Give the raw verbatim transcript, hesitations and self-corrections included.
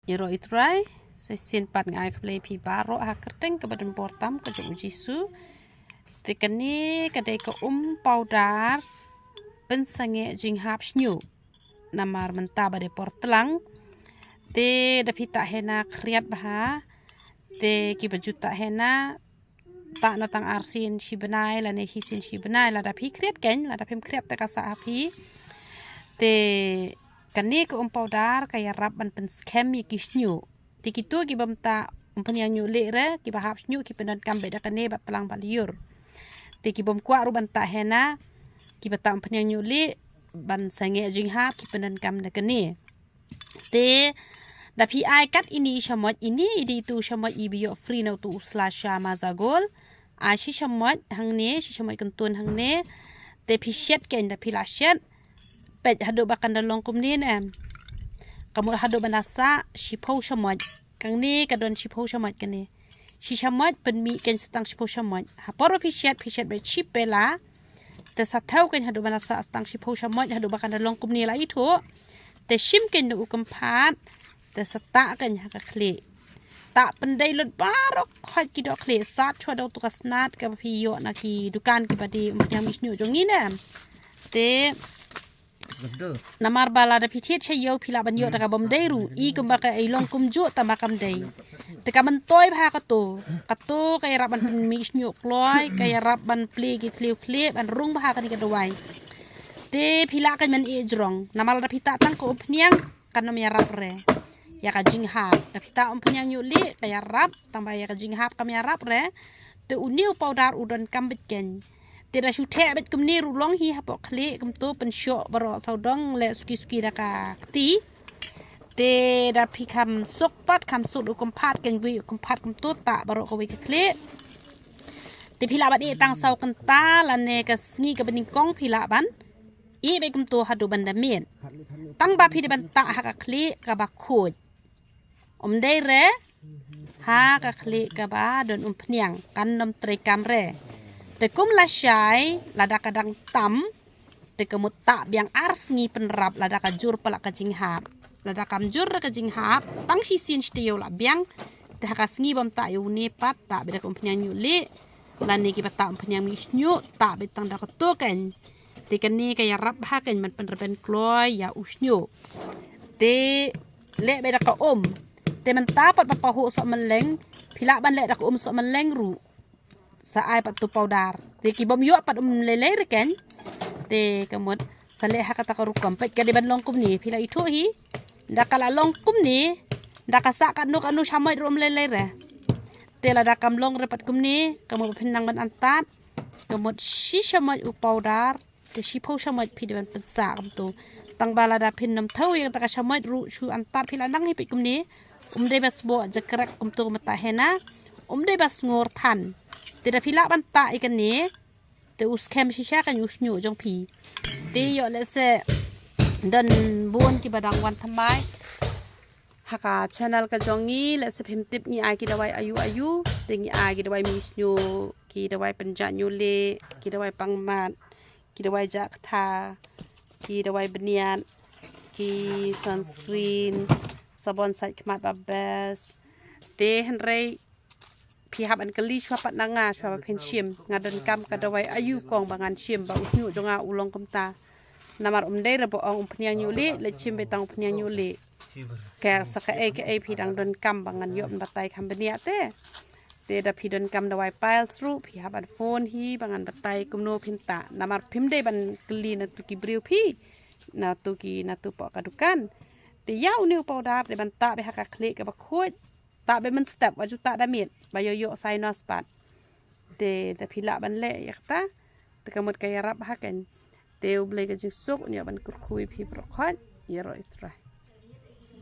Ïaroh ïa u Trai, sa shisien pat nga ai khublei phi baroh ha ka kyrteng kaba don bor tam ka jong u Jisu. Te kane ka dei ka um powder pynsangeh jinghap shñiuh. Namar mynta ba dei por tlang. Te da phi tah hena khriat bha. Te kiba ju tah hena tah noh tang arsien shi bnai lane shisien shi bnai, lada phi khriat keiñ, lada phim khriat te ka sah ha phi. Te kane ka um powder ka ïarap ban pynskhem ïa ki shñiuh. Te kito ki bym tah umphniang ñiuh lieh re, kiba hap shñiuh ki pyndonkam beit da kane bad tlang bad lyiur. Te ki bym kwah ruh ban tah hena, kiba tah umphniang ñiuh lieh ban sangeh jinghap ki pyndonkam da kane. Te da phi ai kat ine i shamoit, ine i dei itu shamoit iba ïoh free na utu u Slasha Mazagol. Ai shi shamoit hangne, shi shamoit kyntun hangne. Te phi shet keiñ, da phi la shet, peit haduh ba kan da long kumne ne em. Ka mut haduh ban da sah shiphew shamoit. Kane ka don shiphew shamoit kane. Shi shamoit pynmih keiñ sa tang shiphew shamoit. Ha por ba phi shet, phi shet beit shi pela. Te sa thew keiñ haduh ban da sah sa tang shiphew shamoit, haduh ba kan da long kumne, la ithuh. Te shim keiñ da u kynphad. Te sa tah keiñ ha ka khlieh. Tah pyndei lut baroh khoit ki dohkhlieh, sat shuwa da utu ka snat kaba phi ïoh na ki dukan kiba die umphniang mih shñiuh jong ngi ne em. Te namar ba lada phi thied sha ïew phi lah ban ïoh da ka bym dei ruh, i kumba ka i long kumjuh tang ba kam dei. Te ka myntoi bha kato, kato ka ïarap ban pynmih shñiuh kloi, ka ïarap ban plie ki thliew khlieh, ban rung bha kane ka dawai. Te phi lah keiñ ban ïeh jrong, namar lada phi tah tang ka umphniang kan ym ïarap re ïa ka jinghap. Da phi tah umphniang ñiuh lieh ka ïarap, tang ba ïa ka jinghap kam ïarap re. Te une u powder u donkam beit keiñ. Te da shu theh beit kumne ruh long hi hapoh khlieh, kumto pynshoh baroh sawdong leh suki suki da ka kti. Te da phi kham suk pat, kham suk da u kynphad keiñ, wei u kynphad kumto tah baroh kawei ka khlieh. Te phi lah ban ïeh tang saw kynta lane ka sngi kaba nyngkong phi lah ban ïeh beit kumto haduh ban da miet. Tang ba phi dei ban tah ha ka khlieh kaba khuid. Ym dei re ha ka khlieh kaba don umphniang, kan ym treikam re. Te kum lashai lada ka dang tam, te ka mut tah biang ar sngi pynrap lada ka jur palat ka jinghap. Lada kam jur re ka jinghap, tang shisien shi taïew lah biang. Te ha ka sngi bym tah ïa une pat, tah beit da ka umphniang ñiuh lieh. Lane kiba tah umphniang mih shñiuh, tah beit tang da kato keiñ. Te kane ka ïarap bha keiñ ban pynrben kloi ïa u shñiuh. Te leh beit da ka um. Te mynta pat ba pahuh sohmylleng, phi lah ban leh da ka um sohmylleng ruh. Sa ai pat tu powder. Te ki bym ïoh pat um lei lei re keiñ. Te ka mut sa leh ha kata ka rukom, peit ka dei ban long kumne, phi la ithuh hi. Da ka la long kumne, da ka sah katno katno shamoit ruh ym lei lei re. Te lada kam long re pat kumne, ka mut ba phin nang ban antad. Ka mut shi shamoit u powder, te shiphew shamoit phi dei ban pynsah kumto. Tang ba lada phin ym thew ïa kata ka shamoit ruh shu antad phi la nang hi, peit kumne. Ym dei ba sboh jakrek kumto kumta hena. Ym dei ba sngur than. Te da phi lah ban tah ïa kane, te u skhem shisha kane u shñiuh jong phi. Te ïoh lehse don bun kiba dang wan thymmai ha ka channel ka jong ngi, lehse phim tip ngi ai ki dawai aïu aïu. Te ngi ai ki dawai mih shñiuh, ki dawai pynjah ñiuh lieh, ki dawai pang mat, ki dawai jah ktha, ki dawai bniat, ki sunscreen, sabon sait khmat ba best. Te hynrei phi hap ban kylli shuwa pat na nga shuwa ba phin shim, nga donkam ka dawai aïu kong ba ngan shim ba u shñiuh jong nga u long kumta. Namar ym dei re ba ong umphniang ñiuh lieh, leit shim beit tang umphniang ñiuh lieh. Ka sa kaei kaei phi dang donkam ba ngan ïoh ban batai kham bniah te. Te da phi donkam dawai piles ruh, phi hap ban phone hi ba ngan batai kumno phin tah. Namar phim dei ban kylli na tu ki briew phi, na tu ki, na tu poh ka dukan. Te ïa une u powder dei ban tah beit ha ka khlieh kaba khuid. Tah beit mynstep, wat ju tah da miet ba ïoh ïoh sinus pat. Te da phi lah ban leh ïa kata, te ka mut ka ïarap bha keiñ. Te U Blei ka jingsuk un ïa ban kyrkhu ïa phi baroh khoit. Ïaroh ïa U Trai.